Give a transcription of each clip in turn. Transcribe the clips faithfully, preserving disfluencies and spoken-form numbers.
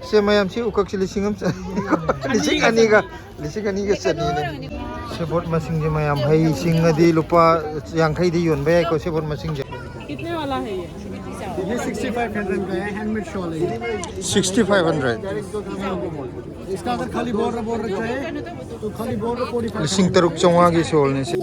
ꯁꯦ ꯃꯌꯥꯝꯁꯤ ꯎꯀꯛꯁꯤ ꯂꯤꯁꯤꯡ ꯑꯃ ꯆ- ꯂꯤꯁꯤꯡ ꯑꯅꯤꯒ, ꯂꯤꯁꯤꯡ ꯑꯅꯤꯒ ꯆꯅꯤꯅꯦ꯫ ꯁꯦꯕꯣꯠ ꯃꯁꯤꯡꯁꯦ ꯃꯌꯥꯝ ꯍꯩ ꯁꯤꯡꯉꯗꯤ ꯂꯨꯄꯥ ꯌꯥꯡꯈꯩꯗ ꯌꯣꯟꯕ ꯌꯥꯏꯀꯣ ꯁꯦꯕꯣꯠ ꯃꯁꯤꯡꯁꯦ꯫ कितने वाला है ये? ये सिक्सटी फाइव हंड्रेड का है, हैंडमेड शॉल है ये। Sixty five hundred. इसका अगर खाली बॉर्डर बॉर्डर चाहिए तो खाली बॉर्डर फोर्टी फाइव। ꯂꯤꯁꯤꯡ ꯇꯔꯨꯛ ꯆꯥꯝꯃꯉꯥꯒꯤ ꯁꯣꯜꯅꯦ ꯁꯤ꯫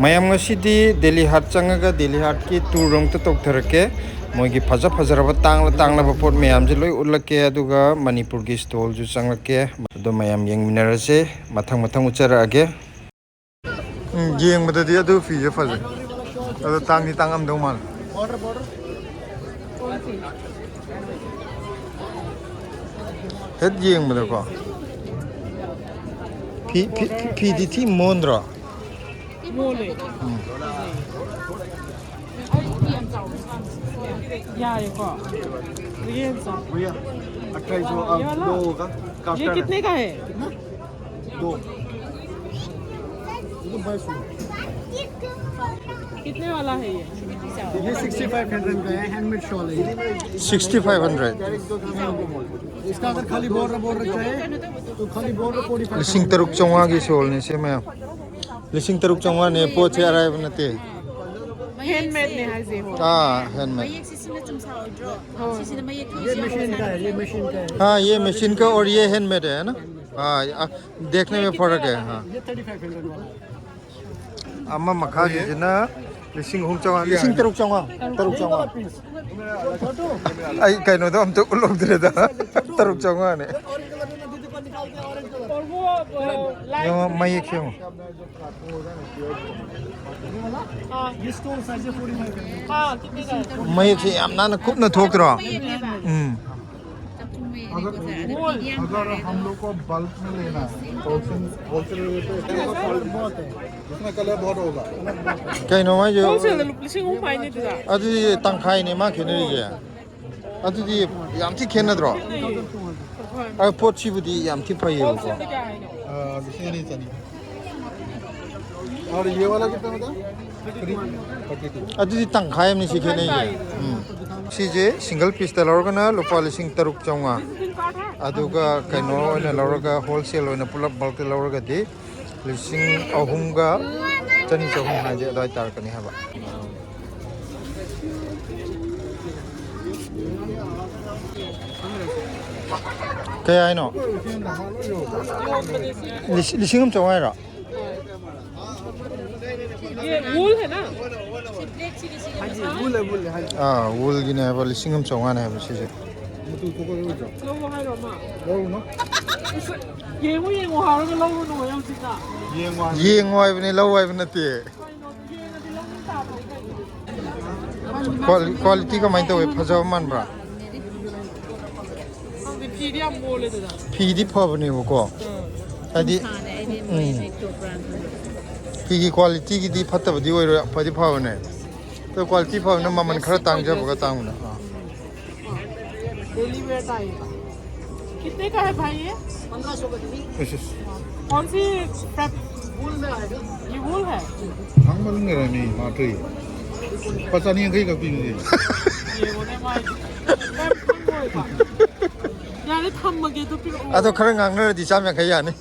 ꯃꯌꯥꯝ ꯉꯁꯤꯗꯤ ꯗꯦꯂꯤ ꯍꯥꯔꯠ ꯆꯪꯉꯒ ꯗꯦꯂꯤ ꯍꯥꯔꯠꯀꯤ ꯇꯨꯔ ꯑꯃꯨꯛꯇ ꯇꯧꯊꯔꯛꯀꯦ꯫ ꯃꯣꯏꯒꯤ ꯐꯖ ꯐꯖꯔꯕ ꯇꯥꯡꯂ ꯇꯥꯡꯂꯕ ꯄꯣꯠ ꯃꯌꯥꯝꯁꯦ ꯂꯣꯏ ꯎꯠꯂꯛꯀꯦ, ꯑꯗꯨꯒ ꯃꯅꯤꯄꯨꯔꯒꯤ ꯁ꯭ꯇꯣꯜꯁꯨ ꯆꯪꯂꯛꯀꯦ꯫ ꯑꯗꯣ ꯃꯌꯥꯝ ꯌꯦꯡꯃꯤꯟꯅꯔꯁꯦ, ꯃꯊꯪ ꯃꯊꯪ ꯎꯠꯆꯔꯛꯑꯒꯦ꯫ ꯎꯝ, ꯌꯦꯡꯕꯗꯗꯤ ꯑꯗꯨ ꯐꯤꯁꯦ ꯐꯖꯩ, ꯑꯗꯣ ꯇꯥꯡꯗꯤ ꯇꯥꯡꯉꯝꯗꯧ ꯃꯥꯜꯂꯦ꯫ ꯍꯦꯛ ꯌꯦꯡꯕꯗꯀꯣ ꯐꯤ ꯐꯤ- ꯐꯤꯗꯤ ꯊꯤ ꯃꯣꯟꯗ꯭ꯔꯣ? ꯃꯣꯜꯂꯦ꯫ ꯎꯝ꯫ ꯌꯥꯔꯦꯀꯣ꯫ ꯌꯦꯟꯁꯦ꯫ भैया अट्ठाईस सौ ये वाला? दो होगा। ये कितने का है? दो। कितने वाला है ये? ये सिक्सटी फाइव हंड्रेड का है, हैंडमेड शॉल है ये। Sixty five hundred. इसका अगर खाली बॉर्डर बॉर्डर चाहिए तो खाली बॉर्डर फोर्टी फाइव। ꯂꯤꯁꯤꯡ ꯇꯔꯨꯛ ꯆꯥꯝꯃꯉꯥꯒꯤ ꯁꯣꯜꯅꯦ ꯁꯤ ꯃꯌꯥꯝ꯫ ꯂꯤꯁꯤꯡ ꯇꯔꯨꯛ ꯆꯥꯝꯃꯉꯥꯅꯦ, ꯄꯣꯠꯁꯦ ꯑꯔꯥꯏꯕ ꯅꯠꯇꯦ꯫ ꯍꯦꯟꯃꯦꯗꯅꯦ ꯍꯥꯏꯁꯦ꯫ ꯑꯥ, ꯍꯦꯟꯃꯦꯗ꯫ ꯃꯌꯦꯛꯁꯤ ꯁꯤꯅ ꯆꯨꯝꯁꯥ ꯑꯣꯏꯗ꯭ꯔꯣ? ꯍꯣꯏ꯫ ꯁꯤꯁꯤꯅ ꯃꯌꯦꯛ ये मशीन का है, ये मशीन का है। हाँ, ये मशीन का और ये हैंडमेड है ना? हाँ, आ, देखने में फर्क है। हाँ। ये थर्टी फाइव हंड्रेड वाला है। ꯑꯃ ꯃꯈꯥꯒꯤꯁꯤꯅ ꯂꯤꯁꯤꯡ ꯑꯍꯨꯝ ꯆꯥꯝꯃꯉꯥ, ꯂꯤꯁꯤꯡ ꯇꯔꯨꯛ ꯆꯥꯝꯃꯉꯥ, ꯇꯔꯨꯛ ꯆꯥꯝꯃꯉꯥ꯫ ꯑꯩ ꯀꯩꯅꯣꯗꯣ ꯑꯝꯇ ꯎꯠꯍꯧꯗ꯭ꯔꯦꯗ꯫ ꯇꯔꯨꯛ ꯆꯥꯝꯃꯉꯥꯅꯦ꯫ और वो, वो लाइट ꯌꯦꯡꯉꯣ, ꯃꯌꯦꯛꯁꯦ ꯌꯦꯡꯉꯣ꯫ हाँ। हाँ, कितने का है? ꯃꯌꯦꯛꯁꯦ ꯌꯥꯝ ꯅꯥꯟꯅ ꯀꯨꯞꯅ ꯊꯣꯛꯇ꯭ꯔꯣ? ꯎꯝ꯫ वो अगर हम लोग को बल्क में लेना है, होलसेल होलसेल रेट पे इसमें कलर बहुत होगा। ꯀꯩꯅꯣ ꯍꯥꯏꯁꯦ? ꯍꯣꯜꯁꯦꯜꯗ ꯂꯨꯄꯥ ꯂꯤꯁꯤꯡ ꯑꯍꯨꯝ ꯍꯥꯏꯅꯦ ꯑꯗꯨꯗ꯫ ꯑꯗꯨꯗꯤ ꯇꯪꯈꯥꯏꯅꯦ ꯃꯥ ꯈꯦꯠꯅꯔꯤꯁꯦ꯫ ꯑꯗꯨꯗꯤ ꯌꯥꯝ ꯊꯤ ꯈꯦꯠꯅꯗ꯭ꯔꯣ? ꯑ, ꯄꯣꯠꯁꯤꯕꯨꯗꯤ ꯌꯥꯝ ꯊꯤ ꯐꯩꯌꯦꯕꯀꯣ꯫ ꯑ, ꯂꯤꯁꯤꯡ ꯑꯅꯤ ꯆꯅꯤ꯫ और ये वाला कितना होता है? Three forty two. ꯑꯗꯨꯗꯤ ꯇꯪꯈꯥꯏ ꯑꯃꯅꯤ ꯁꯤ ꯈꯦꯠꯅꯩꯁꯦ꯫ ꯎꯝ꯫ ꯁꯤꯁꯦ ꯁꯤꯡꯒꯜ ꯄꯤꯁꯇ ꯂꯧꯔꯒꯅ ꯂꯨꯄꯥ ꯂꯤꯁꯤꯡ ꯇꯔꯨꯛ ꯆꯥꯝꯃꯉꯥ, ꯑꯗꯨꯒ ꯀꯩꯅꯣ ꯑꯣꯏꯅ ꯂꯧꯔꯒ, ꯍꯣꯜꯁꯦꯜ ꯑꯣꯏꯅ ꯄꯨꯂꯞ ꯕꯜꯛꯇ ꯂꯧꯔꯒꯗꯤ ꯂꯤꯁꯤꯡ ꯑꯍꯨꯝꯒ ꯆꯅꯤ ꯆꯍꯨꯝ ꯍꯥꯏꯗꯤ ꯑꯗꯨꯋꯥꯏ ꯇꯥꯔꯛꯀꯅꯤ ꯍꯥꯏꯕ꯫ ꯀꯌꯥ ꯍꯥꯏꯅꯣ? ꯂꯤꯁꯤꯡ ꯑꯃ ꯆꯥꯝꯃꯉꯥ ꯍꯥꯏꯔꯣ? ये वूल है ना? हाँ जी, वूल है, वूल है, हाँ जी। ꯑꯥ, ꯋꯨꯜꯒꯤꯅꯦ ꯍꯥꯏꯕ, ꯂꯤꯁꯤꯡ ꯑꯃ ꯆꯥꯝꯃꯉꯥꯅꯦ ꯍꯥꯏꯕ ꯁꯤꯁꯦ꯫ ꯃꯇꯨ ꯊꯣꯛꯄ ꯂꯧꯔꯣꯏꯗ꯭ꯔꯣ? ꯂꯧꯔꯣ ꯍꯥꯏꯔꯣ, ꯑꯃ? ꯂꯧꯔꯨꯅꯨ꯫ ꯌꯦꯡꯉꯨ, ꯌꯦꯡꯉꯨ ꯍꯥꯏꯔꯒ ꯂꯧꯔꯨꯅꯨ ꯍꯥꯏꯌꯣ ꯍꯧꯖꯤꯛꯇ꯫ ꯌꯦꯡꯉꯣ ꯍꯥꯏꯕ꯫ ꯌꯦꯡꯉꯣ ꯍꯥꯏꯕꯅꯦ, ꯂꯧ ꯍꯥꯏꯕ ꯅꯠꯇꯦ꯫ ꯀ꯭ꯋꯥꯂꯤ-, ꯀ꯭ꯋꯥꯂꯤꯇꯤ ꯀꯃꯥꯏꯅ ꯇꯧꯋꯤ? ꯐꯖꯕ ꯃꯥꯟꯕ꯭ꯔꯥ? ꯈꯪꯗꯦ, ꯐꯤꯗꯤ ꯌꯥꯝ ꯃꯣꯜꯂꯦ ꯗꯗꯥ꯫ ꯐꯤꯗꯤ ꯐꯕꯅꯦꯕꯀꯣ꯫ ꯎꯝ꯫ ꯍꯥꯏꯗꯤ, ꯎꯝ꯫ ꯐꯤꯒꯤ ꯀ꯭ꯋꯥꯂꯤꯇꯤꯒꯤꯗꯤ ꯐꯠꯇꯕꯗꯤ ꯑꯣꯏꯔꯣꯏ, ꯐꯗꯤ ꯐꯕꯅꯦ꯫ ꯑꯗꯣ ꯀ꯭ꯋꯥꯂꯤꯇꯤ ꯐꯕꯅ ꯃꯃꯜ ꯈꯔ ꯇꯥꯡꯖꯕꯒ ꯇꯥꯡꯕꯅꯦ꯫ ꯑꯥ꯫ डेली वेयर का आएगा। कितने का है भाई ये? ꯏꯁ, ꯏꯁ꯫ कौन सी फैब-, ये वूल है? ꯈꯪꯕ ꯑꯗꯨꯝ ꯂꯩꯔꯝꯃꯤ, ꯃꯥꯇ꯭ꯔꯤ꯫ ꯂꯨꯄꯥ ꯆꯅꯤ ꯌꯥꯡꯈꯩ ꯈꯛ ꯄꯤꯕꯅꯦ꯫ ꯌꯦꯡꯉꯣꯅꯦ ꯃꯥꯏꯗꯤ꯫ ꯐꯦꯕ ꯈꯪꯉꯣꯏꯕ꯫ ꯌꯥꯔꯦ, ꯊꯝꯃꯒꯦ, ꯑꯗꯨ ꯄꯤꯔꯛꯑꯣ꯫ ꯑꯗꯣ ꯈꯔ ꯉꯥꯡꯅꯔꯗꯤ ꯆꯥꯝ ꯌꯥꯡꯈꯩ ꯌꯥꯅꯤ꯫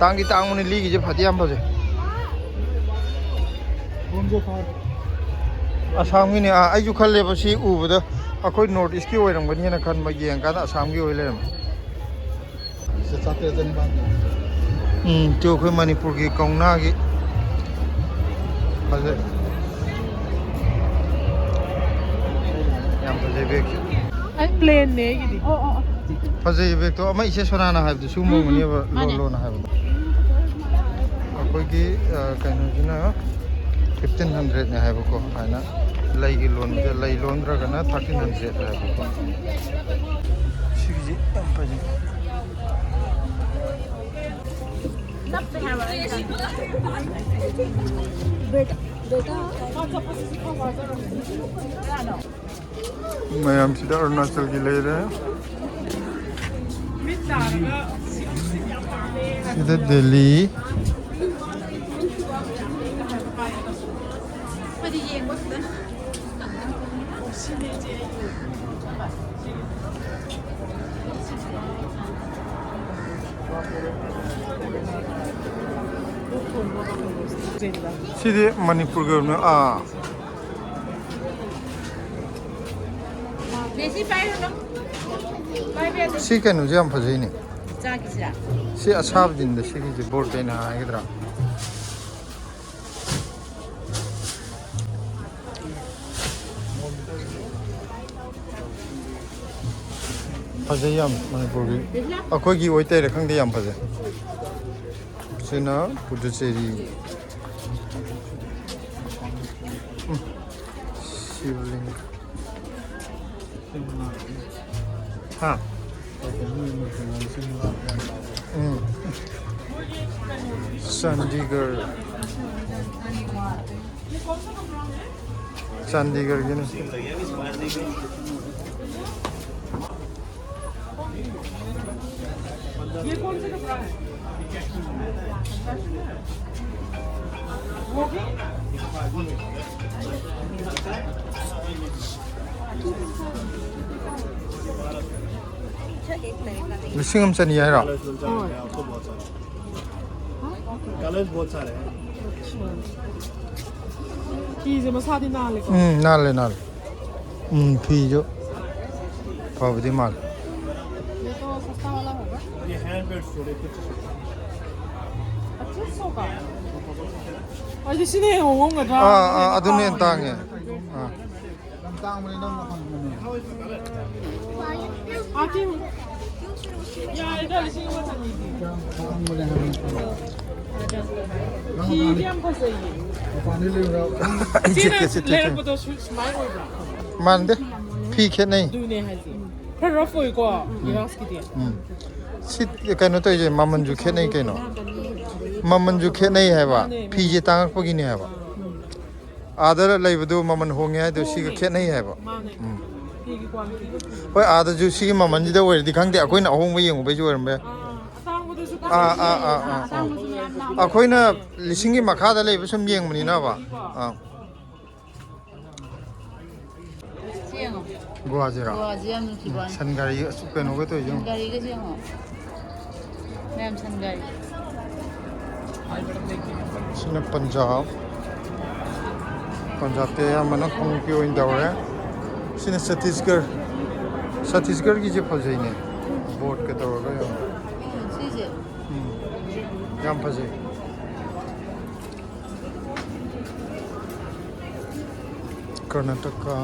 ꯇꯥꯡꯗꯤ ꯇꯥꯡꯕꯅꯤ, ꯂꯤꯒꯤꯁꯦ ꯐꯗꯤ ꯌꯥꯝ ꯐꯖꯩ꯫ ꯑꯁꯥꯝꯒꯤꯅꯦ꯫ ꯑꯥ, ꯑꯩꯁꯨ ꯈꯜꯂꯦꯕ ꯁꯤ ꯎꯕꯗ ꯑꯩꯈꯣꯏ ꯅꯣꯔꯠ ꯏꯁꯀꯤ ꯑꯣꯏꯔꯝꯒꯅꯤꯅ ꯈꯟꯕ, ꯌꯦꯡꯀꯥꯟꯗ ꯑꯁꯥꯝꯒꯤ ꯑꯣꯏ ꯂꯩꯔꯝꯃꯦ꯫ ꯎꯝ, ꯇꯨ ꯑꯩꯈꯣꯏ ꯃꯅꯤꯄꯨꯔꯒꯤ ꯀꯧꯅꯥꯒꯤ ꯐꯖꯩ꯫ ꯌꯥꯝ ꯐꯖꯩ ꯕꯦꯒꯁꯦ꯫ ꯑꯩ ꯄ꯭ꯂꯦꯟꯅꯦ ꯑꯩꯒꯤꯗꯤ꯫ ꯐꯖꯩ ꯕꯦꯒꯇꯣ꯫ ꯑꯃ ꯏꯆꯦ ꯁꯣꯅꯥꯅ ꯍꯥꯏꯕꯗꯨ ꯁꯤꯒꯨꯝꯕ ꯎꯝ, ꯎꯝ, ꯑꯣꯏꯒꯅꯦꯕ ꯃꯥꯅꯦ꯫ ꯂꯣꯟ ꯂꯣꯟ ꯍꯥꯏꯕꯗꯣ꯫ ꯑꯩꯈꯣꯏꯒꯤ, ꯑ, ꯀꯩꯅꯣꯁꯤꯅ ꯐꯤꯐꯇꯤꯟ ꯍꯟꯗ꯭ꯔꯦꯗꯅꯦ ꯍꯥꯏꯕꯀꯣ꯫ ꯍꯥꯏꯅ ꯂꯩꯒꯤ ꯂꯣꯟꯁꯦ, ꯂꯩ ꯂꯣꯟꯗ꯭ꯔꯒꯅ ꯊꯥꯔꯇꯤꯟ ꯍꯟꯗ꯭ꯔꯦꯗ ꯍꯥꯏꯕꯀꯣ꯫ ꯁꯤꯒꯤꯁꯤ ꯌꯥꯝ ꯐꯖꯩ꯫ ꯃꯌꯥꯝꯁꯤꯗ ꯑꯔꯨꯅꯥꯆꯜꯒꯤ ꯂꯩꯔꯦ꯫ ꯁꯤꯗ ꯗꯦꯜꯂꯤ꯫ ꯁꯤꯗꯤ ꯃꯅꯤꯄꯨꯔꯒꯤ ꯑꯣꯏꯕꯅꯦ꯫ ꯑꯥ꯫ ꯕꯦꯁꯤ ꯄꯥꯏꯔꯨꯅꯨ꯫ ꯄꯥꯏꯕ ꯌꯥꯗꯦ꯫ ꯁꯤ ꯀꯩꯅꯣꯁꯦ ꯌꯥꯝ ꯐꯖꯩꯅꯦ꯫ ꯆꯥꯒꯤꯁꯤꯔꯥ? ꯁꯤ ꯑꯁꯥꯕꯁꯤꯡꯗ ꯁꯤꯒꯤꯁꯦ ꯕꯣꯔꯇꯦꯅ ꯍꯥꯏꯒꯗ꯭ꯔꯥ? ꯐꯖꯩ ꯌꯥꯝ ꯃꯅꯤꯄꯨꯔꯒꯤ꯫ ꯑꯩꯈꯣꯏꯒꯤ ꯑꯣꯏꯇꯩꯔꯥ ꯈꯪꯗꯦ, ꯌꯥꯝ ꯐꯖꯩ꯫ ꯁꯤꯅ ꯄꯨꯗꯨꯆꯦꯔꯤ꯫ ꯎꯝ꯫ ꯁꯤꯕꯂꯤꯡ꯫ ꯍꯥ? ꯎꯝ꯫ ꯆꯥꯟꯗꯤꯒꯔ꯫ ꯆꯥꯟꯗꯤꯒꯔꯒꯤꯅꯤ꯫ ꯂꯤꯁꯤꯡ ꯑꯃ ꯆꯅꯤ ꯍꯥꯏꯔꯣ? ꯀꯂꯔꯁ ꯕꯣꯠ ꯁꯥꯔꯦ꯫ ꯐꯤꯁꯦ ꯃꯁꯥꯗꯤ ꯅꯥꯜꯂꯦꯀꯣ꯫ ꯎꯝ, ꯅꯥꯜꯂꯦ, ꯅꯥꯜꯂꯦ꯫ ꯎꯝ, ꯐꯤꯁꯨ ꯐꯕꯗꯤ ꯃꯥꯜꯂꯦ꯫ ये तो सस्ता वाला होगा। ये हैंड बेड्स थोड़े कुछ। पच्चीस सौ का? ꯑꯩꯗꯤ ꯁꯤꯅ ꯍꯦꯟꯅ ꯍꯣꯡꯉꯝꯒꯗ꯭ꯔꯥ? ꯑꯥ, ꯑꯥ, ꯑꯗꯨꯅ ꯍꯦꯟꯅ ꯇꯥꯡꯉꯦ꯫ ꯑꯥ꯫ ꯌꯥꯝ ꯇꯥꯡꯕꯅꯦ, ꯅꯪ ꯃꯐꯝꯗꯨꯅꯦ꯫ ꯑꯥ, ꯇꯤꯡ-, ꯌꯥꯔꯦꯗ, ꯂꯤꯁꯤꯡ ꯑꯃ ꯆꯅꯤꯗꯤ꯫ ꯌꯥꯝ ꯇꯥꯡꯕꯅꯦ ꯍꯥꯏꯕꯅꯤ꯫ ꯐꯤꯗꯤ ꯌꯥꯝ ꯐꯖꯩꯌꯦ꯫ ꯃꯄꯥꯟꯗ ꯂꯩꯕ꯭ꯔꯥ? ꯑꯩ ꯁꯤꯅ ꯖꯦꯀꯦꯠꯁꯦ ꯇꯦꯛꯁꯦ꯫ ꯂꯩꯔꯛꯄꯗꯣ ꯁꯨ-, ꯁꯨꯃꯥꯏꯅ ꯑꯣꯏꯕ꯭ꯔꯥ? ꯃꯥꯟꯗꯦ꯫ ꯐꯤ ꯈꯦꯠꯅꯩ꯫ ꯑꯗꯨꯅꯦ ꯍꯥꯏꯁꯦ꯫ ꯈꯔ ꯔꯐ ꯑꯣꯏꯀꯣ, ꯏꯔꯥꯁꯀꯤꯗꯤ꯫ ꯎꯝ꯫ ꯁꯤ ꯀꯩꯅꯣ ꯇꯧꯔꯤꯁꯦ ꯃꯃꯜꯁꯨ ꯈꯦꯠꯅꯩ ꯀꯩꯅꯣ꯫ ꯃꯃꯜꯁꯨ ꯈꯦꯠꯅꯩ ꯍꯥꯏꯕ, ꯐꯤꯁꯦ ꯇꯥꯡꯉꯛꯄꯒꯤꯅꯦ ꯍꯥꯏꯕ꯫ ꯑꯥꯗ ꯂꯩꯕꯗꯨ ꯃꯃꯜ ꯍꯣꯡꯉꯦ ꯍꯥꯏꯗꯣ ꯁꯤꯒ ꯈꯦꯠꯅꯩ ꯍꯥꯏꯕ꯫ ꯎꯝ꯫ ꯍꯣꯏ, ꯑꯥꯗꯁꯨ ꯁꯤꯒꯤ ꯃꯃꯜꯁꯤꯗ ꯑꯣꯏꯔꯗꯤ ꯈꯪꯗꯦ, ꯑꯩꯈꯣꯏꯅ ꯑꯍꯣꯡꯕ ꯌꯦꯡꯉꯨꯕꯩꯁꯨ ꯑꯣꯏꯔꯝꯕ ꯌꯥꯏ꯫ ꯑꯥ, ꯑꯥ, ꯑꯥ, ꯑꯥ꯫ ꯑꯩꯈꯣꯏꯅ ꯂꯤꯁꯤꯡꯒꯤ ꯃꯈꯥꯗ ꯂꯩꯕ ꯁꯨꯝ ꯌꯦꯡꯕꯅꯤꯅꯕ꯫ ꯑꯥ꯫ ꯁꯤ ꯌꯦꯡꯉꯣ꯫ ꯒꯣꯋꯥꯁꯤꯔꯣ? ꯒꯣꯋꯥꯁꯤ ꯌꯥꯝ ꯅꯨꯡꯁꯤꯕ ꯋꯥꯅꯤ꯫ ꯁꯟ ꯒꯥꯔꯤ ꯑꯁꯨꯛ ꯀꯩꯅꯣꯒ ꯇꯧꯔꯤꯁꯦ ꯁꯟ ꯌꯦꯡꯉꯣ꯫ ꯒꯥꯔꯤꯒꯁꯦ ꯌꯦꯡꯉꯣ꯫ ꯃꯌꯥꯝ ꯁꯟ ꯒꯥꯔꯤ꯫ ꯁꯤꯅ ꯄꯟꯖꯥꯕ꯫ ꯄꯟꯖꯥꯕꯇꯤ ꯑꯌꯥꯝꯕꯅ ꯈꯣꯡꯎꯞꯀꯤ ꯑꯣꯏꯅ ꯇꯧꯔꯦ꯫ ꯁꯤꯅ ꯆꯇꯤꯁꯒꯔ꯫ ꯆꯇꯤꯁꯒꯔꯒꯤꯁꯦ ꯐꯖꯩꯅꯦ꯫ ꯕꯣꯠꯀ ꯇꯧꯔꯒ ꯌꯥꯝ꯫ ꯎꯝ, ꯁꯤꯁꯦ꯫ ꯎꯝ꯫ ꯌꯥꯝ ꯐꯖꯩ꯫ ꯀꯔꯅꯥꯇꯀꯥ,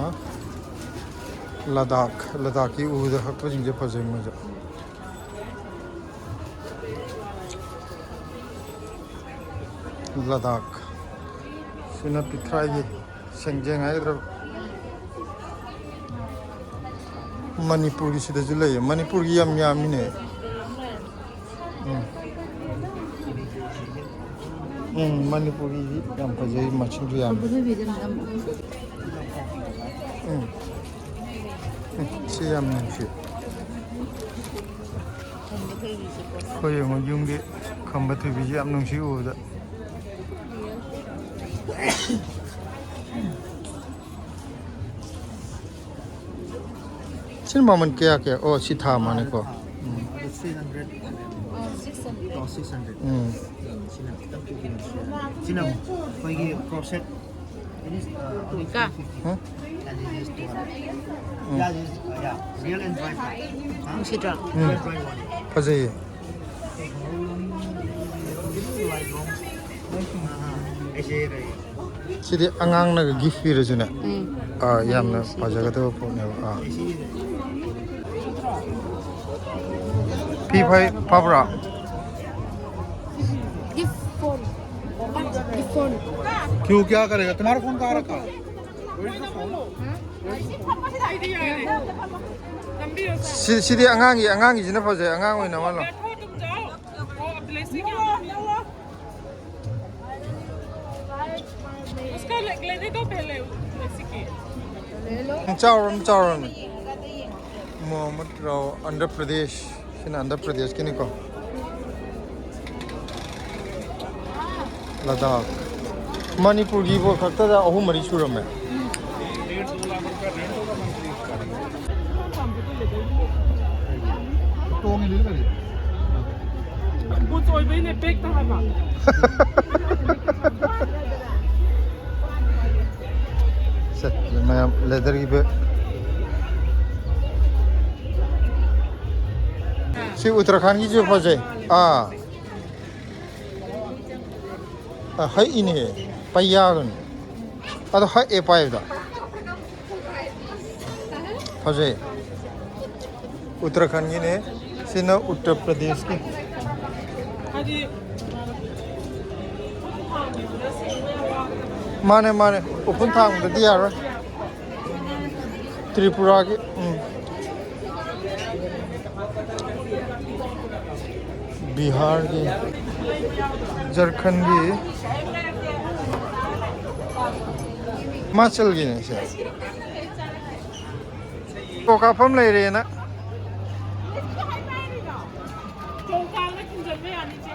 ꯂꯗꯥꯈ, ꯂꯗꯥꯈꯀꯤ ꯎꯗ ꯍꯛꯄꯁꯤꯡꯁꯦ ꯐꯖꯩ ꯃꯣꯏꯁꯨ꯫ ꯂꯗꯥꯈ꯫ ꯁꯤꯅ ꯄꯤꯊ꯭ꯔꯥꯏꯒꯤ ꯁꯦꯡꯖꯦꯡ ꯍꯥꯏꯒꯗ꯭ꯔꯥ? ꯃꯅꯤꯄꯨꯔꯒꯤ ꯁꯤꯗꯁꯨ ꯂꯩꯌꯦ꯫ ꯃꯅꯤꯄꯨꯔꯒꯤ ꯌꯥꯝ ꯌꯥꯝꯃꯤꯅꯦ꯫ ꯎꯝ꯫ ꯎꯝ, ꯃꯅꯤꯄꯨꯔꯒꯤꯗꯤ ꯌꯥꯝ ꯐꯖꯩ, ꯃꯁꯤꯡꯁꯨ ꯌꯥꯝꯃꯤ꯫ ꯎꯝ꯫ ꯎꯝ, ꯁꯤ ꯌꯥꯝ ꯅꯨꯡꯁꯤ꯫ ꯑꯩꯈꯣꯏ ꯌꯦꯡꯉꯣ, ꯌꯨꯝꯒꯤ ꯈꯝꯕ ꯊꯣꯏꯕꯤꯁꯤ ꯌꯥꯝ ꯅꯨꯡꯁꯤ ꯎꯕꯗ꯫ ꯁꯤꯅ ꯃꯃꯜ ꯀꯌꯥ ꯀꯌꯥ? ꯑꯣ, ꯁꯤ ꯊꯥ ꯃꯥꯅꯦꯀꯣ꯫ ꯎꯝ꯫ ꯑꯗꯨ three hundred꯫ ꯑꯣ, six hundred꯫ ꯑꯣ, six hundred꯫ ꯎꯝ꯫ ꯁꯤꯅ ꯈꯤꯇꯪ ꯄꯤꯛꯏ꯫ ꯁꯤꯅ ꯑꯩꯈꯣꯏꯒꯤ ꯀ꯭ꯔꯣꯁꯦꯠ꯫ ꯀꯥ꯫ ꯎꯝ꯫ ꯎꯝ꯫ ꯅꯨꯡꯁꯤꯗ꯭ꯔꯣ? ꯎꯝ꯫ ꯐꯖꯩꯌꯦ꯫ ꯁꯤꯗꯤ ꯑꯉꯥꯡꯅꯒ ꯒꯤꯐ ꯄꯤꯔꯁꯨꯅꯦ꯫ ꯎꯝ꯫ ꯑꯥ, ꯌꯥꯝꯅ ꯐꯖꯒꯗꯕ ꯄꯣꯠꯅꯦꯕ꯫ ꯑꯥ꯫ ꯐꯤ ꯐꯩ-, ꯐꯕ꯭ꯔꯥ? Gift phone. Gift phone. क्यों, क्या करेगा? तुम्हारा फोन कहाँ रखा? ꯁꯤ, ꯁꯤꯗꯤ ꯑꯉꯥꯡꯒꯤ, ꯑꯉꯥꯡꯒꯤꯁꯤꯅ ꯐꯖꯩ, ꯑꯉꯥꯡ ꯑꯣꯏꯅ ꯑꯃ ꯂꯧ꯫ बैठो, तुम जाओ। वो अब लेसे क्या? ꯆꯥꯎꯔꯝ ꯆꯥꯎꯔꯝꯃꯤ꯫ ꯃꯣꯍꯝꯃꯗ ꯔꯥꯎ, ꯑꯟꯙ꯭ꯔ ꯄ꯭ꯔꯗꯦꯁ꯫ ꯁꯤꯅ ꯑꯟꯙ꯭ꯔ ꯄ꯭ꯔꯗꯦꯁꯀꯤꯅꯤꯀꯣ꯫ ꯂꯗꯥꯈ꯫ ꯃꯅꯤꯄꯨꯔꯒꯤ ꯕꯣꯠ ꯈꯛꯇꯗ ꯑꯍꯨꯝ ꯃꯔꯤ ꯁꯨꯔꯝꯃꯦ꯫ ꯇꯣꯡꯉꯤꯗꯨꯗꯤ ꯀꯔꯤ? ꯕꯨꯠ ꯑꯣꯏꯕꯩꯅꯦ ꯕꯦꯛꯇ ꯍꯥꯏꯕ꯫ ꯁꯦ, ꯃꯌꯥꯝ ꯂꯦꯗꯔꯒꯤ ꯕꯦꯛ꯫ ꯁꯤ ꯎꯠꯇꯔꯥꯈꯟꯒꯤꯁꯨ ꯐꯖꯩ꯫ ꯑꯥ꯫ ꯑ, ꯍꯛꯏꯅꯦ꯫ ꯄꯩ ꯌꯥꯒꯅꯤ꯫ ꯑꯗꯣ ꯍꯛꯑꯦ ꯄꯥꯏꯕꯗ꯫ ꯐꯖꯩ꯫ ꯎꯠꯇꯔꯥꯈꯟꯒꯤꯅꯦ꯫ ꯁꯤꯅ ꯎꯠꯇꯔ ꯄ꯭ꯔꯗꯦꯁꯀꯤ꯫ ꯍꯥꯏꯗꯤ ꯃꯥꯅꯦ, ꯃꯥꯅꯦ꯫ ꯎꯐꯨꯟ ꯊꯥꯡꯕꯗꯗꯤ ꯌꯥꯔꯣꯏ꯫ ꯇ꯭ꯔꯤꯄꯨꯔꯥꯒꯤ, ꯎꯝ꯫ ꯕꯤꯍꯥꯔꯒꯤ, ꯖꯔꯈꯟꯒꯤ, ꯍꯤꯃꯥꯆꯜꯒꯤꯅꯦ ꯁꯦ꯫ ꯐꯣꯇꯣ ꯀꯥꯞꯐꯝ ꯂꯩꯔꯦꯅ꯫ ꯆꯣꯡꯀꯥꯡꯅ ꯈꯤꯟꯖꯟꯕ ꯌꯥꯅꯤ, ꯆꯦ꯫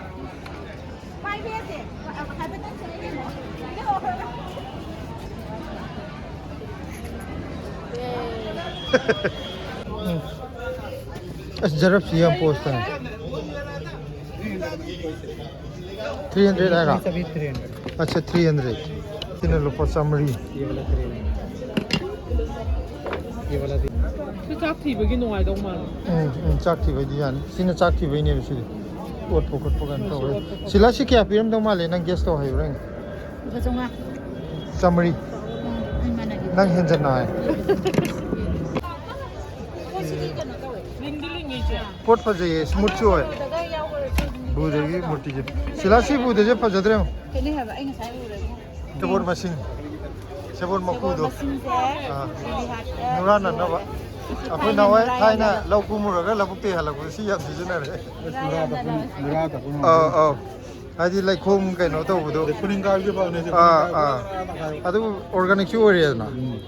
ꯑꯁ, ꯖꯔꯞꯁꯤ ꯌꯥꯝ ꯄꯣꯁ ꯇꯥꯏ꯫ ꯊ꯭ꯔꯤ ꯍꯟꯗ꯭ꯔꯦꯠ ꯍꯥꯏꯔꯣ? ꯑꯠꯆꯥ, ꯊ꯭ꯔꯤ ꯍꯟꯗ꯭ꯔꯦꯠ꯫ ꯁꯤꯅ ꯂꯨꯄꯥ ꯆꯥꯝꯃꯔꯤ꯫ ꯁꯤ ꯆꯥꯛ ꯊꯤꯕꯒꯤ ꯅꯨꯡꯉꯥꯏꯗꯧ ꯃꯥꯜꯂꯦ꯫ ꯎꯝ, ꯎꯝ, ꯆꯥꯛ ꯊꯤꯕꯩꯗꯤ ꯌꯥꯅꯤ꯫ ꯁꯤꯅ ꯆꯥꯛ ꯊꯤꯕꯩꯅꯦꯕ ꯁꯤꯗꯤ꯫ ꯑꯣꯠꯄ ꯈꯣꯠꯄ ꯀꯩꯅꯣ ꯇꯧꯋꯦ꯫ ꯁꯤꯂꯥ, ꯁꯤ ꯀꯌꯥ ꯄꯤꯔꯝꯗꯧ ꯃꯥꯜꯂꯦ? ꯅꯪ ꯒꯦꯁ ꯇꯧ ꯍꯩꯕ꯭ꯔꯥ ꯌꯦꯡꯒꯦ꯫ ꯂꯨꯄꯥ ꯆꯥꯝꯃꯉꯥ꯫ ꯆꯥꯝꯃꯔꯤ꯫ ꯎꯝ, ꯑꯩ ꯃꯥꯟꯅꯗꯦ꯫ ꯅꯪ ꯍꯦꯟꯖꯟꯅ ꯍꯥꯏ꯫ ꯄꯣꯠ ꯐꯖꯩꯌꯦ, ꯁ꯭ꯃꯨꯠꯁꯨ ꯑꯣꯏ꯫ ꯕꯨꯙꯒꯤ ꯃꯨꯔꯇꯤꯁꯦ꯫ ꯁꯤꯂꯥ, ꯁꯤ ꯕꯨꯙꯁꯦ ꯐꯖꯗ꯭ꯔꯦ꯫ ꯀꯩꯅꯣ ꯍꯥꯏꯕ? ꯑꯩ ꯉꯁꯥꯏ ꯎꯔꯦ꯫ ꯁꯦꯕꯣꯠ ꯃꯁꯤꯡ꯫ ꯁꯦꯕꯣꯠ ꯃꯀꯨꯗꯣ꯫ ꯃꯁꯤꯡꯁꯦ ꯑꯥ꯫ ꯅꯨꯔꯥꯟꯅꯅꯕ꯫ ꯑꯩꯈꯣꯏ ꯅꯍꯥꯟꯋꯥꯏ ꯊꯥꯏꯅ ꯂꯧ ꯀꯨꯝꯃꯨꯔꯒ ꯂꯧꯕꯨꯛꯇ ꯍꯜꯂꯛꯄꯗ ꯁꯤ ꯌꯥꯝ ꯁꯤꯖꯤꯟꯅꯔꯦ꯫ ꯅꯨꯔꯥ ꯇꯥꯕꯨ-, ꯅꯨꯔꯥ ꯇꯥꯕꯨ ꯑꯧ, ꯑꯧ꯫ ꯍꯥꯏꯗꯤ ꯂꯩꯈꯣꯝ ꯀꯩꯅꯣ ꯇꯧꯕꯗꯣ꯫ ꯑꯗꯩ ꯈꯨꯅꯤꯡ ꯀꯥꯏꯕꯁꯨ ꯐꯕꯅꯦ ꯁꯤ, ꯑꯥ, ꯈꯨꯅꯤꯡ ꯀꯥꯏꯕ ꯑꯥ꯫ ꯄꯨꯔꯥ ꯅꯥꯈꯥꯏꯕ꯫ ꯑꯗꯨ organicꯁꯨ ꯑꯣꯏꯔꯦꯗꯅ꯫ ꯎꯝ꯫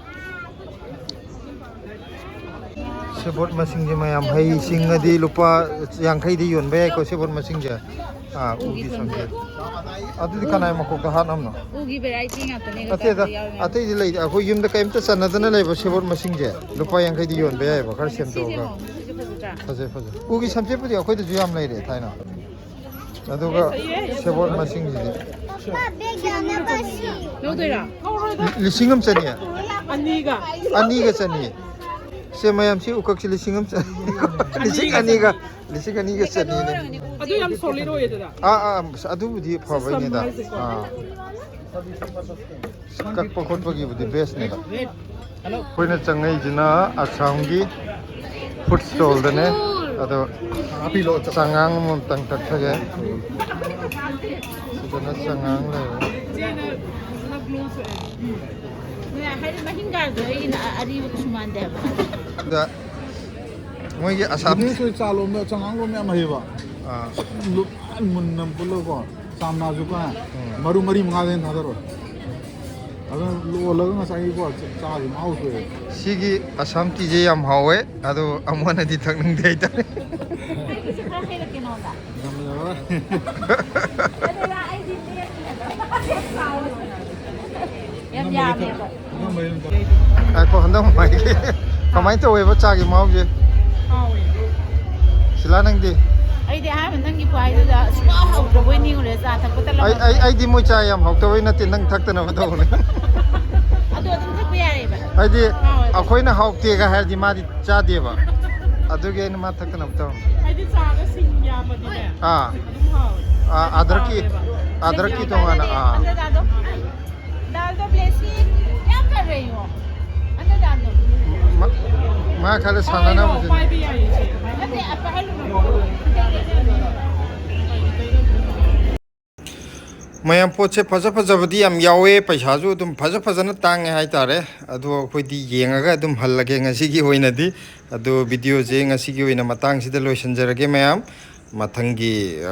ꯁꯦꯕꯣꯠ ꯃꯁꯤꯡꯁꯦ ꯃꯌꯥꯝ, ꯍꯩ ꯁꯤꯡꯉꯗꯤ ꯂꯨꯄꯥ ꯌꯥꯡꯈꯩꯗꯤ ꯌꯣꯟꯕ ꯌꯥꯏꯀꯣ ꯁꯦꯕꯣꯠ ꯃꯁꯤꯡꯁꯦ꯫ ꯑꯥ, ꯎꯒꯤ ꯎꯒꯤ ꯁꯝꯖꯦꯠ꯫ ꯁꯝꯖꯦꯠ꯫ ꯑꯗꯨꯗꯤ ꯀꯅꯥꯏ ꯃꯈꯣꯛꯇ ꯍꯥꯠꯅꯕꯅꯣ? ꯎꯒꯤ variety ꯉꯥꯛꯇꯅꯦ, ꯑꯇꯩꯗ, ꯀꯩꯀꯥꯗꯤ ꯌꯥꯎꯔꯤ ꯃꯌꯥꯝ꯫ ꯑꯇꯩꯗꯤ ꯂꯩ, ꯑꯩꯈꯣꯏ ꯌꯨꯝꯗ ꯀꯩꯝꯇ ꯆꯟꯅꯗꯅ ꯂꯩꯕ ꯁꯦꯕꯣꯠ ꯃꯁꯤꯡꯁꯦ ꯂꯨꯄꯥ ꯌꯥꯡꯈꯩꯗꯤ ꯌꯣꯟꯕ ꯌꯥꯏꯑꯕ, ꯈꯔ ꯁꯤꯁꯦ ꯁꯦꯝꯗꯣꯛꯑꯒ꯫ ꯌꯦꯡꯉꯣ, ꯁꯤꯁꯦ ꯐꯖꯗ꯭ꯔꯥ? ꯐꯖꯩ, ꯐꯖꯩ꯫ ꯎꯒꯤ ꯁꯝꯖꯦꯠꯄꯨꯗꯤ ꯑꯩꯈꯣꯏꯗꯁꯨ ꯌꯥꯝ ꯂꯩꯔꯦ ꯊꯥꯏꯅ꯫ ꯑꯗꯨꯒ ꯁꯦꯕꯣꯠ ꯃꯁꯤꯡꯁꯤꯗꯤ ꯄꯥꯄꯥ, ꯕꯦꯒ ꯌꯥꯅꯕ ꯁꯤ꯫ ꯂꯧꯗꯣꯏꯔꯥ? ꯂꯤ-, ꯂꯤꯁꯤꯡ ꯑꯃ ꯆꯅꯤ꯫ ꯑꯅꯤꯒ꯫ ꯑꯅꯤꯒ ꯆꯅꯤ꯫ ꯁꯦ ꯃꯌꯥꯝ, ꯁꯤ ꯎꯀꯛꯁꯤ ꯂꯤꯁꯤꯡ ꯑꯃ ꯆꯅꯤ꯫ ꯂꯤꯁꯤꯡ ꯑꯅꯤꯒ, ꯂꯤꯁꯤꯡ ꯑꯅꯤꯒ ꯆꯅꯤꯅꯦ꯫ ꯑꯗꯨ ꯌꯥꯝ solid ꯑꯣꯏꯌꯦ ꯑꯗꯨꯗ꯫ ꯑꯥ, ꯑꯥ, ꯑꯁ, ꯑꯗꯨꯕꯨꯗꯤ ꯐꯕꯩꯅꯤꯗ꯫ ꯁꯝ ꯍꯥꯏꯁꯦꯀꯣ꯫ ꯑꯥ꯫ ꯀꯛꯄ ꯈꯣꯠꯄꯒꯤꯕꯨꯗꯤ bestꯅꯦꯕ꯫ ꯑꯩꯈꯣꯏꯅ ꯆꯪꯉꯛꯏꯁꯤꯅ ꯑꯁꯥꯝꯒꯤ food stallꯗꯅꯦ꯫ ꯑꯗꯣ ꯆꯉꯥꯡ ꯑꯃꯃꯝꯇꯪ ꯀꯛꯊꯒꯦ꯫ ꯁꯤꯗꯅ ꯆꯉꯥꯡ ꯂꯩꯔꯦ꯫ ꯍꯥꯏꯗꯤ ꯃꯍꯤꯡꯒꯥꯗꯣ ꯑꯩꯒꯤꯅ ꯑꯔꯤꯕ ꯀꯩꯁꯨ ꯃꯥꯟꯗꯦ ꯍꯥꯏꯕ꯫ ꯑꯗ ꯃꯣꯏꯒꯤ ꯑꯁꯥꯝ ꯕꯤꯖꯤꯅꯦꯁ ꯑꯣꯏ ꯆꯥ ꯂꯣꯝꯗ, ꯆꯉꯥꯡ ꯂꯣꯝꯗ ꯌꯥꯝ ꯍꯩꯌꯦꯕ꯫ ꯑꯥ꯫ ꯂꯨꯞ-, ꯃꯨꯟꯅ ꯄꯨꯜꯂꯒꯀꯣ, ꯆꯥ ꯃꯅꯥꯁꯨ ꯀꯣ, ꯎꯝ꯫ ꯃꯔꯨ ꯃꯔꯤ ꯃꯉꯥꯗꯩ ꯍꯦꯟꯅ ꯊꯥꯗꯔꯣꯏ꯫ ꯑꯗꯨꯅ ꯂꯣꯜꯂꯒ ꯉꯁꯥꯏꯒꯤꯀꯣ, ꯆꯥ-, ꯆꯥꯒꯤ ꯃꯍꯥꯎ ꯊꯣꯛꯑꯦ꯫ ꯁꯤꯒꯤ ꯑꯁꯥꯝ ꯇꯤꯁꯦ ꯌꯥꯝ ꯍꯥꯎꯋꯦ, ꯑꯗꯣ ꯑꯃꯨꯛ ꯍꯟꯅꯗꯤ ꯊꯛꯅꯤꯡꯗꯦ ꯍꯥꯏꯇꯥꯔꯦ꯫ ꯑꯩꯒꯤꯁꯦ ꯈꯔ ꯍꯩꯔꯛꯀꯦ ꯅꯉꯣꯟꯗ꯫ ꯉꯝꯃꯔꯣꯏ꯫ ꯑꯗꯨꯅ ꯑꯩꯗꯤ ꯂꯦꯞꯄꯤ ꯍꯥꯏꯕ꯫ ꯌꯥꯝ ꯌꯥꯝꯃꯦꯕ꯫ ꯉꯥꯏꯈꯣ, ꯍꯟꯗꯛ ꯃꯥꯏꯒꯤ ꯀꯃꯥꯏꯅ ꯇꯧꯋꯦꯕ ꯆꯥꯒꯤ ꯃꯍꯥꯎꯁꯦ? ꯍꯥꯎꯋꯦ꯫ ꯁꯤꯂꯥ, ꯅꯪꯗꯤ? ꯑꯩꯗꯤ ꯑꯍꯥꯟꯕ ꯅꯪꯒꯤ ꯈꯨꯍꯥꯏꯗꯨꯗ ꯁꯨꯡꯍꯥꯎ ꯍꯥꯎꯇ꯭ꯔꯕꯣꯏ ꯅꯤꯡꯉꯨꯔꯦ, ꯆꯥ ꯊꯛꯄ ꯑꯩ, ꯇꯜꯂꯝꯃꯗ꯭ꯔꯥ꯫ ꯑꯩ, ꯑꯩꯗꯤ ꯃꯣꯏ ꯆꯥ ꯌꯥꯝ ꯍꯥꯎꯇꯕꯩ ꯅꯠꯇꯦ, ꯅꯪ ꯊꯛꯇꯅꯕ ꯇꯧꯕꯅꯦ꯫ ꯑꯗꯨ ꯑꯗꯨꯝ ꯊꯛꯄ ꯌꯥꯔꯦꯕ꯫ ꯍꯥꯏꯗꯤ ꯍꯥꯎꯋꯦꯕ꯫ ꯑꯩꯈꯣꯏꯅ ꯍꯥꯎꯇꯦꯒ ꯍꯥꯏꯔꯗꯤ ꯃꯥꯗꯤ ꯆꯥꯗꯦꯕ꯫ ꯑꯗꯨꯒꯤ ꯑꯩꯅ ꯃꯥ ꯊꯛꯇꯅꯕ ꯇꯧꯔꯝꯃꯤ꯫ ꯍꯥꯏꯗꯤ ꯆꯥꯒ ꯁꯤꯡ ꯌꯥꯝꯃꯗꯤꯅꯦ꯫ ꯑꯥ꯫ ꯑꯗꯨꯝ ꯍꯥꯎꯋꯦ꯫ ꯑꯥ, ꯑꯗ꯭ꯔꯛꯀꯤ, ꯍꯥꯎꯋꯦꯕ꯫ ꯑꯗ꯭ꯔꯛꯀꯤ ꯇꯣꯉꯥꯟꯅ, ꯑꯥ꯫ ꯑꯟꯗꯔ ꯗꯥꯜꯗꯣ꯫ ꯗꯥꯜꯗꯣ ꯕ꯭ꯂꯦꯁꯤ ꯌꯥꯝ ꯐꯔꯦ ꯌꯣ꯫ ꯑꯟꯗꯔ ꯗꯥꯜꯗꯣ꯫ ꯃꯥ, ꯃꯥ ꯈꯔ ꯍꯥꯎꯋꯦ, ꯁꯥꯟꯅꯅꯕꯁꯤꯅꯤ꯫ ꯄꯥꯏꯕ ꯌꯥꯏꯌꯦ ꯁꯤ꯫ ꯅꯠꯇꯦ, ꯄꯥꯏꯍꯜꯂꯨꯅꯣ꯫ ꯃꯌꯥꯝ, ꯄꯣꯠꯁꯦ ꯐꯖ ꯐꯖꯕꯗꯤ ꯌꯥꯝ ꯌꯥꯎꯋꯦ, ꯄꯩꯁꯥꯁꯨ ꯑꯗꯨꯝ ꯐꯖ ꯐꯖꯅ ꯇꯥꯡꯉꯦ ꯍꯥꯏꯇꯥꯔꯦ꯫ ꯑꯗꯣ ꯑꯩꯈꯣꯏꯗꯤ ꯌꯦꯡꯉꯒ ꯑꯗꯨꯝ ꯍꯜꯂꯒꯦ ꯉꯁꯤꯒꯤ ꯑꯣꯏꯅꯗꯤ꯫ ꯑꯗꯣ videoꯁꯦ ꯉꯁꯤꯒꯤ ꯑꯣꯏꯅ ꯃꯇꯥꯡꯁꯤꯗ ꯂꯣꯏꯁꯤꯟꯖꯔꯒꯦ ꯃꯌꯥꯝ꯫ ꯃꯊꯪꯒꯤ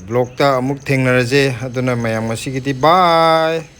ꯕ꯭ꯂꯣꯛꯇ ꯑꯃꯨꯛ ꯊꯦꯡꯅꯔꯁꯦ꯫ ꯑꯗꯨꯅ ꯃꯌꯥꯝ ꯉꯁꯤꯒꯤꯗꯤ bye꯫